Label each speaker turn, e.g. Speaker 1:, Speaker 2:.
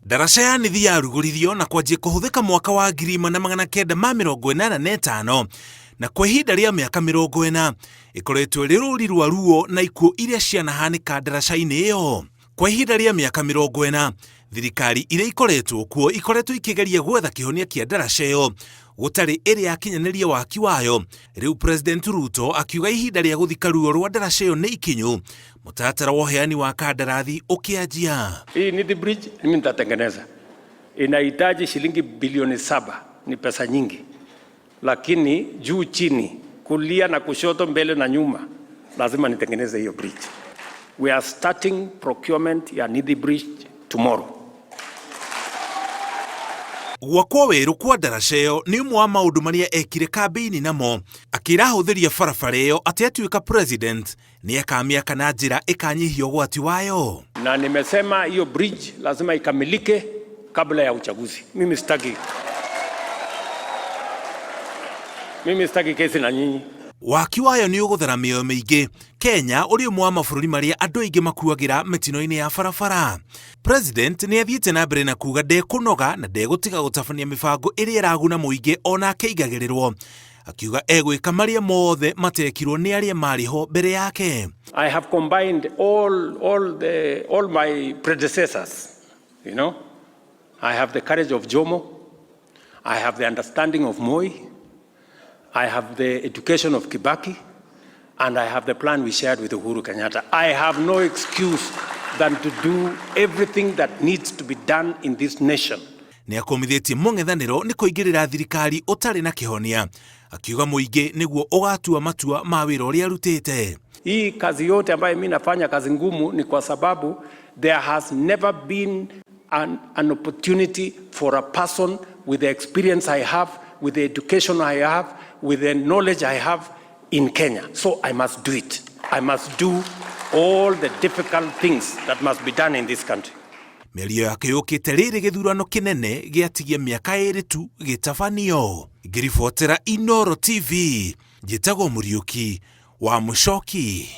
Speaker 1: Ndaraca ya Nithi yarugũririo na kwanjia kũhũthĩka mwaka wa 1985 na kwa ihinda rĩa mĩaka 40 ĩkoretwo ĩrĩ rũri rwa ruo na ikuũ iria cianahanĩka ndaraca-inĩ ĩyo. Kwa ihinda rĩa mĩaka 40 thirikari iria ikoretwo kuo ikoretwo ikĩgeria gwetha kĩhonia kĩa ndaraca ĩyo gũtarĩ ĩrĩ yakinyanĩria waki wayo. Rĩu President Ruto akiuga ihinda rĩa gũthika ruo rwa ndaraca ĩyo nĩ ikinyu, mũtaratara wa ũheani wa kandarathi ũkĩanjia.
Speaker 2: Hii Nithi Bridge mimi nitatengeneza, inahitaji shilingi bilioni 7, ni pesa nyingi, lakini juu chini, kulia na kushoto, mbele na nyuma, lazima nitengeneze hiyo bridge. We are starting procurement ya Nithi Bridge tomorrow.
Speaker 1: Gwakwo werũ kwa ndaraca ĩyo nĩ ũmwe wa maũndũ marĩa ekire kambĩini namo, akĩra ahũthĩri a barabara ĩyo atĩ atuĩka president nĩ akamĩaka na njĩra ĩkanyihia ũgwati wayo.
Speaker 2: Na nimesema hiyo bridge lazima ikamilike kabla ya uchaguzi. Mimi sitaki kesi na nyinyi.
Speaker 1: Waki wayo nĩ ũgũthara mĩoyo mĩingĩ. Kenya ũrĩ ũmwe wa mabũrũri marĩa andũ aingĩ makuagĩra mĩtino-inĩ ya barabara. President nĩ athiĩte na mbere na kuga ndekũnoga na ndegũtiga gũtabania mĩbango ĩrĩa ĩraguna mũingĩ ona akĩigagĩrĩrwo, akiuga egwĩka marĩa mothe matekirwo nĩ arĩa marĩ ho mbere yake.
Speaker 2: I have combined all my predecessors. I have the courage of Jomo. I have the understanding of Moi. I have the education of Kibaki. And I have the plan we shared with Uhuru Kenyatta. I have no excuse than to do everything that needs to be done in this nation.
Speaker 1: Nĩ akũmithĩtie mũng'ethanĩro nĩ kũingĩrĩra thirikari ũtarĩ na kĩhonia, akiuga mũingĩ nĩguo ũgatua matua ma wĩra ũrĩa arutĩte.
Speaker 2: Hii kazi yote ambayo mimi nafanya, kazi ngumu, ni kwa sababu there has never been an opportunity for a person with the experience I have, with the education I have, with the knowledge I have in Kenya. So I must do it. I must do all the difficult things that must be done in this country.
Speaker 1: Mĩario yake yũkĩte rĩrĩ gĩthurano kĩnene gĩatigia mĩaka 2 tu gĩtabanio. Ngĩribotera Inoro TV, njĩtagwo Mũriũki wa Mũcoki.